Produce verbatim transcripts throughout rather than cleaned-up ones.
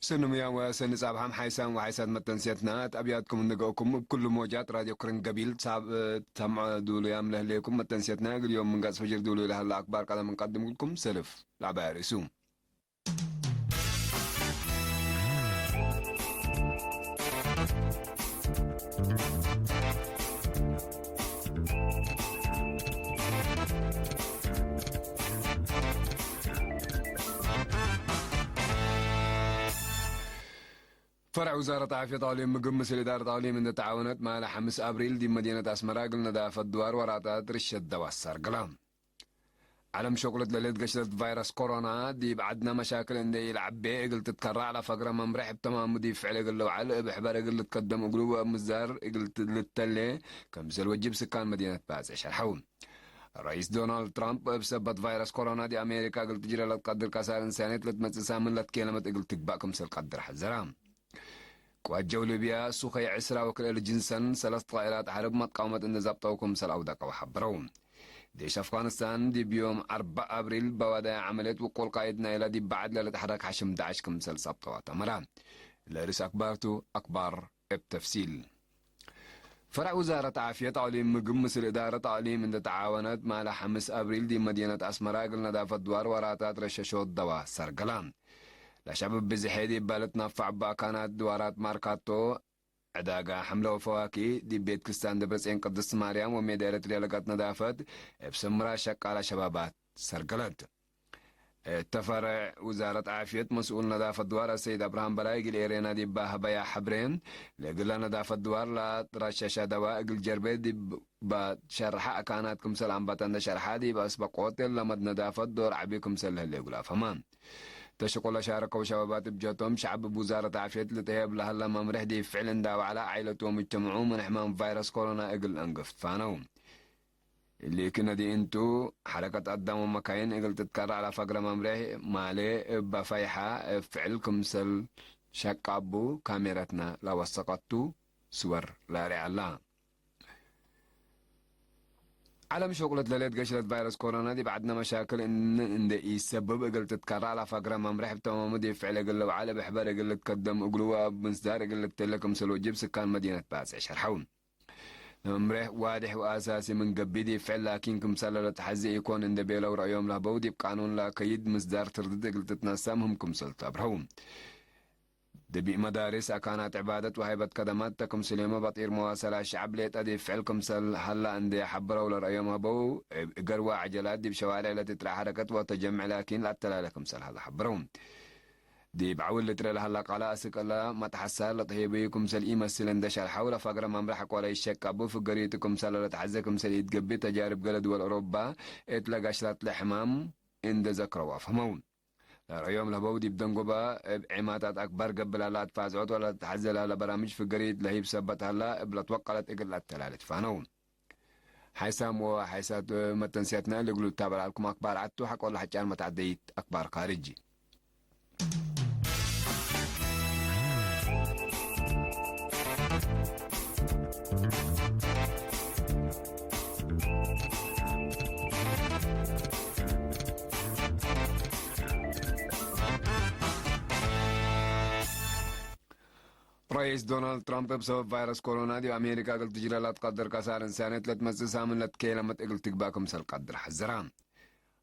ስኑምያም ወሰኒ ጻብሐም ሓይሳም ወሓይሳት መተንስየትና፣ እት አብያትኩም እንገእኩም፣ እብ ኩሉ ሞጃት ራድዮ ክርን ገቢል ሳብ ተሰምዖ ዱሉያም ለህሌኩም መተንስየትና፣ እግል ዮም ምንጋጽ ፈጅር ዱሉይ ለሀለ አክባር ቀደም እንቀድምልኩም። ሰልፍ ለዐባይ ርእሱ። ፈርዕ ውዛረት ዓፍየት አቅሊም ምግብ ምስል እዳረት አቅሊም እንደ ተዓወነት፣ ማለ ሐምስ አብሪል ዲብ መዲነት አስመራ እግል ነዳፈት ድዋር ወራታት ርሸት ደዋት ሰርግላ። ዐለም ሸቁልት ለሌት ገሽለት ቫይረስ ኮሮና፣ ዲብ ዐድነ መሻክል እንዴ ኢለዐቤ እግል ትትከራዕ ለፈግረ መምሬሕ እብ ተማሙ ዲብ ፍዕል እግል ልውዓል፣ እብ ሕበር እግል ልትከደም እግሉ ወእብ ምዛር እግል ልተሌ፣ ከምሰል ወጅብ ስካን መዲነት ባጽዕ ሸርሐው። ረኢስ ዶናልድ ትራምፕ፣ እብ ሰበት ቫይረስ ኮሮና ዲብ አሜሪካ እግል ትጅረ ለትቀድር ከሳር እንሳንየት ለትመጽእ ሳምን ለትኬለመት እግል ትግባእ ክምሰል ቀድር ሐዘራ። ቅዋት ጀው ሊብያ፣ ሱኸይ ዕስራ ወክልኤ ልጅንሰን ሰለስ ጠዋኢራት ሐርብ መትቃውመት እንዴ ዘብጠው ክምሰል አውደቀው ሐብረው። ዴሽ አፍጋኒስታን ዲብ ዮም አርበዕ አብሪል በዋዳያ ዐመልየት ውቁል ቃይድ ናይላ ዲብ በዐድ ለልትሐረክ ሐሽም ዳዕሽ ክምሰል ጸብጠዋ ተመራ። ለርስ አክባርቱ አክባር እብ ተፍሲል። ፈርዕ ውዛረት ዓፍየት አቅሊም ምግብ ምስል እዳረት አቅሊም እንዴ ተዓወነት፣ ማለ ሐምስ አብሪል ዲብ መዲነት አስመራ እግል ነዳፈት ድዋር ወራታት ረሸሾት ደዋ ሰርገላ። ለሸብብ ብዝሔ ዲብ ልትነፈዕ በአካናት ድዋራት ማርካቶ፣ ዕዳጋ ሐምለ ወፈዋኪህ፣ ዲብ ቤት ክስታን ደብረጽዮን ቅድስት ማርያም ወሜዳ ኤረትርያ ለቀት ነዳፈት፣ እብ ስምራ ሸቃላ ሸባባት ሰርገለት። እተ ፈርዕ ውዛረት ዓፍየት መስኡል ነዳፈት ድዋር አሰይድ አብርሃም በላይ እግል ኤሬና ዲብ ሀበያ ሐብሬ፣ ለእግላ ነዳፈት ድዋር ለአትረሸሸ ደዋ እግል ጀርቤ ዲብ ባትሸርሐ አካናት ክምሰል አንበተ እንዴ ሸርሐ፣ ዲብ አስበቆት ለመድ ነዳፈት ዶር ዐቢ ክምሰል ለህሌ እግል አፍሀመ። እተ ሽቁል ለሻረከው ሸባባት እብ ጀቶም፣ ሸዕብ እብ ውዛረት ዓፍየት ልትሀየብ ለሀለ መምሬሕ ዲብ ፍዕል እንዳ ወዐለ፣ ዓይለት ወምጅተምዑ ምን ሕማም ቫይረስ ኮሮና እግል አንገፍ ትፋነው። እሊ ክነዲ እንቱ፣ ሐረከት አዳም ወመካይን እግል ትትከራዕ ለፈግረ መምሬሕ ማሌ እበ ፈይሐ እብ ፍዕል ክምሰል ሸቃቡ ካሜረትነ ለወሰቀቱ ስወር ለአርኤ ዐላ። ዐለም ሸቁለት ለሌት ገሽለት ቫይረስ ኮሮና ዲብ ዐድነ መሻክል እን-፣ እንዴ ኢሰብብ እግል ትትከራዕ ለፈግረ መምሬሕ እብ ተማሙ ዲብ ፍዕል እግል ልውዓል እብ ሕበር እግል ልትከደም እግሉ ወእብ ምስዳር እግል ልትለ ክምሰል ወጅብ ስካን መዲነት ባጽዕ ሸርሐው። ለመምሬሕ ዋድሕ ወአሳሲ ምን ገብእ ዲብ ፍዕል ላኪን ክምሰል ለለትሐዜ ኢኮን እንዴ ቤለው ረአዮም ለህበው ዲብ ቃኑን ለአከይድ ምስዳር ትርድት እግል ትትነሳ ምህም ክምሰል ተአብርሀው። ዲብ መዳርስ፣ አካናት ዕባደት ወሀይበት ከደማት ተ ክምስሌመ በጢር መዋሰላ ሸዐብ ሌጠ ዲብ ፍዕል ክምሰል ሀላ እንዴ ሐብረው ለረአዮም ሀበው፣ እብ እገር ወዐጀላት ዲብ ሸዋሬዕ ለትትረአ ሐረከት ወተጀምዕ ላኪን ለአተላለ ክምሰል ሀለ ሐብረው። ዲብ ዐውል ልትረ ለሀላ ቃለ አስክ እለ መትሐሳር ለተሄበዩ ክምሰል ኢመስል እንዴ ሸርሐው፣ ለፈግረ መምሬሕ አቆለ ኢሸቀቡ ፍገሪቱ ክምሰል ለለትሐዜ ክምሰል ኢትገብእ ተጃርብ ገሌ ድወል ኦሮባ እት ለጋሽላት ለሕማም እንዴ ዘክረው አፍህመው። ለረአዮም ለህበው ዲብ ደንጎበ እብ ዔማታት አክባር ገብእ ለሀለ አትፋዝዖት ወለለትሐዜ ለሀለ በራምጅ ፍገሪት ለህይብ ሰበት ሀላ እብ ለትወቀለት እግል ለአተላለ ትፋነው። ሓይሳም ወሓይሳት መተንስያትና እሊ እግሉ ልታበል ዐልኩም አክባር ዐድ ቱ። ሐቆለ ሐጫን መትዐደይት አክባር ካርጅ። ረኢስ ዶናልድ ትራምፕ እብ ሰበብ ቫይረስ ኮሮና ዲብ አሜሪካ እግል ትጅረ ለትቀድር ከሳር እንሳንየት ለትመጽእ ሳምን ለትኬለመት እግል ትግባእ ክምሰል ቀድር ሐዘራ።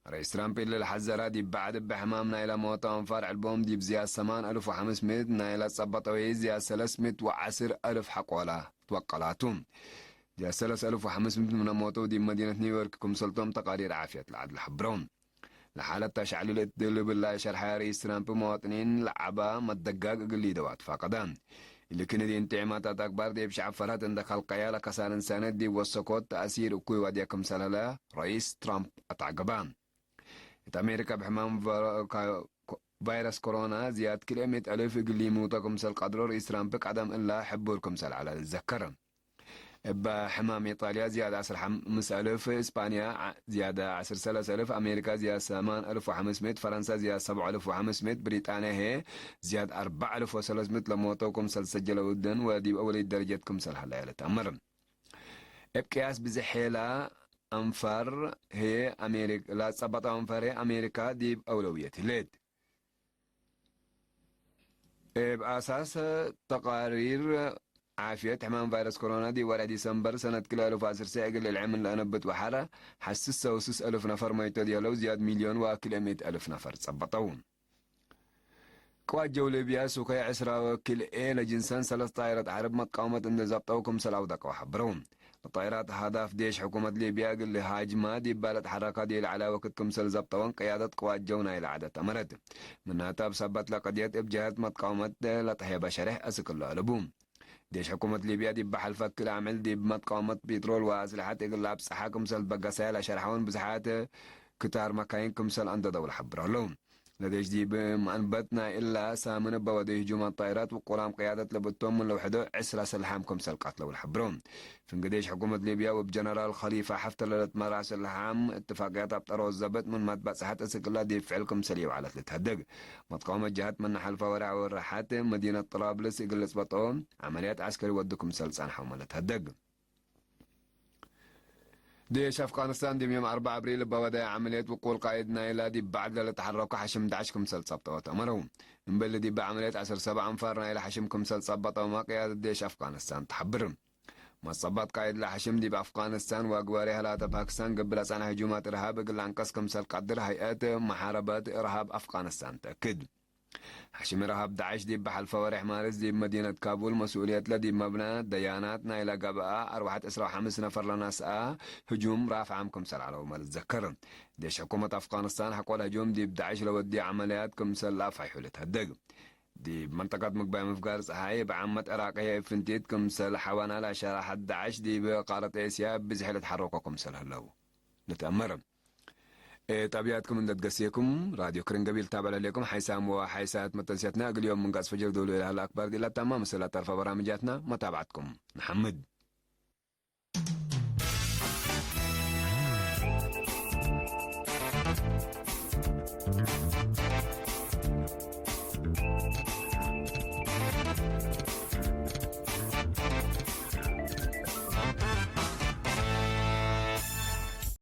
ረኢስ ትራምፕ እሊ ለሐዘራ ዲብ በዐድ እበ ሕማም ናይለ ሞተው አንፋር ዕልቦም ዲብ ዝያድ ሰማን አልፍ ወሐምስ ምእት ናይለ ጸበጠ ወህይ ዝያድ ሰለስ ምእት ወዐስር አልፍ ሐቆላ ትወቀላቱ። ዝያድ ሰለስ አልፍ ወሐምስ ምእት ምነ ሞተው ዲብ መዲነት ኒውዮርክ ክምሰልቶም ተቃሪር ዓፍየት ለዐድ ለሐብረው። ለሓለት ተሽዐልል እት ልብል ለሸርሐ ረኢስ ትራምፕ፣ መዋጥኒን ለዐበ መደጋግ እግል ሊደው አትፋቀደ። እሊ ክንዲ እንቲ ዒማታት አክባር ዲብ ሸዐብ ፈርሀት እንደ ከልቀያ፣ ለከሳር እንሳነት ዲብ ወሰኮት ተእሲር እኩይ ወድየ ክምሰል ሀለ ረኢስ ትራምፕ አትዐገበ። እት አሜሪካ እብ ሕማም ቫ-፣ ካ-፣ ኮ-፣ ቫይረስ ኮሮና ዝያድ ክልኤ ምእት አልፍ እግል ሊሙቶ ክምሰል ቀድሮ ረኢስ ትራምፕ ቀደም እለ ሕቡር ክምሰል ዐለ ልዘከር። እበ ሕማም ኢጣልያ ዝያድ ዐስር ሐምስ አልፍ፣ እስፓንያ ዓ-፣ ዝያድ ዐስር ሰለስ አልፍ፣ አሜሪካ ዝያድ ሰማን አልፍ ወሐምስ ምእት፣ ፈረንሳ ዝያድ ሰብዕ አልፍ ወሐምስ ምእት፣ ብሪጣንያ ህዬ ዝያድ አርበዕ አልፍ ወሰለስ ምእት ለሞተው ክምሰል ሰጀለ ውደን ወዲብ አወለይት ደረጀት ክምሰል ሀለየ ለተአመር። እብ ቅያስ ብዝሕ ሄላ አንፋር ህዬ አሜሪክ-፣ ለጸበጠው አንፋር ህዬ አሜሪካ ዲብ አውለውየት ህሌት። እብ አሳስ ተቃሪር ዓፍየት ሕማም ቫይረስ ኮሮና፣ ዲብ ወርሒ ዲሰምበር ሰነት ክልኤ አልፍ ወዐሰርተ እግል ልዕልም ለአነብት ወሐረ፣ ሐስስ ሰውስስ አልፍ ነፈር መይቶ ዲህለው፣ ዝያድ ሚልዮን ወክልኤ ምእት አልፍ ነፈር ጸበጠው። ቅዋት ጀው ሊብያ ሱኮይ ዕስራ ወክልኤ ለጅንሰን ሰለስ ጣይረት ሐርብ መትቃወመት እንዴ ዘብጠው ክምሰል አውደቀው ሐብረው። ለጣይራት አህዳፍ ዴሽ ሕኩመት ሊብያ እግል ሃጅማ ዲብ ለትሐረካ ዲብ ለዐለ ወክድ ክምሰል ዘብጠወን ቅያደት ቅዋት ጀው ናይለ ዐደት አመረት። ምናተ እብ ሰበት ለቀድየት እብ ጀህት መትቃወመት ለተሄበ ሸሬሕ አስክ ለአለቡ። ዴሽ ሕኩመት ሊብያ ዲብ ሐልፈ ክል አምዕል ዲብ መትቃወመት ፒትሮል ወአስልሐት እግል ለአብጽሐ ክምሰል በገሰ ለሸርሐውን ብዝሓት ክታር መካይን ክምሰል አንደደው ለሐብሮ ህለው። ለዴሽ ዲብ መአንበት ናይ እላ ሳምን እበ ወደዩ ህጁማት ጣይራት ውቁላም ቅያደት ለብቶም ምን ለውሕዶ ዕስራ ሰልሓም ክምሰል ቀትለው ለሐብሮ። ፍንጌ ዴሽ ሕኩመት ሊብያ ወእብ ጀነራል ኸሊፋ ሐፍተር ለልትመራ ሰልሓም እትፋቅያት አብጠሮ ዘብጥ ምን መትበጽሐት እስክላ ዲብ ፍዕል ክምሰል ይውዐለት ልትሀደግ። መትቃወመት ጀሀት ምነ ሐልፈ ወርሕ ወረሐት መዲነት ጥራብልስ እግል ልጽበጦ ዐመልያት ዐስከሪ ወዱ ክምሰል ጸንሐውመ ለትሀደግ። ዴሽ አፍጋኒስታን ዲብ ዮም አርበዕ አብሪል እበ ወደየ ዐመልየት ውቁል ቃይድ ናይላ ዲብ በዕድ ለልትሐረኮ ሐሽም ዳዕሽ ክምሰል ጸብጠወ ተአመረው። እምበሊ ዲበ ዐመልየት ዐስር ሰብዕ አንፋር ናይለ ሐሽም ክምሰል ጸበጠውመ ቅያደት ዴሽ አፍጋኒስታን ተሐብር። መጸባት ቃይድ ለሐሽም ዲብ አፍጋኒስታን ወአግባሪ ሀላተ ፓኪስታን ገብእ ለጸንሐ ህጁማት እርሃብ እግል ለአንቀስ ክምሰል ቀድር ሀይአት መሐረበት እርሃብ አፍጋኒስታን ተአክድ። ሐሽም እርሃብ ዳዕሽ ዲብ ሐልፈ ወሬሕ ማርስ ዲብ መዲነት ካቡል መስኡልየት ለዲብ መብነ ደያናት ናይለ ገብአ አርወሐት ዕስራ ወሐምስ ነፈር ለነስአ ህጁም ራፍዓም ክምሰል ዐለውመ ልትዘከር። ዴሽ ሕኩመት አፍጋኒስታን ሐቆ ለህጁም ዲብ ዳዕሽ ለወድዩ ዐመልያት ክምሰል ለአፋይሑ ልትሀደግ። ዲብ መንጠቀት ምግባይ ምፍጋር ጸሓይ እብ ዓመት ዕራቅየ እብ ፍንቲት ክምሰል ሐዋና ለሸረሐት ዳዕሽ ዲብ ቃረት ኤስያ ብዝሕ ልትሐረኮ ክምሰል ህለው ልትአመር። እት አብያትኩም እንዴ ትገሴኩም፣ ራድዮ ክርን ገቢል ታብዕ ለሌኩም ሓይሳም ወሓይሳት መተንስያትና እግል ዮም ምን ገጽ ፈጅር ዶሉ ኢለሀለ አክባር ዲላ ታማ ምስል አጠርፈ በራምጃትና መታብዐትኩም ነሐምድ።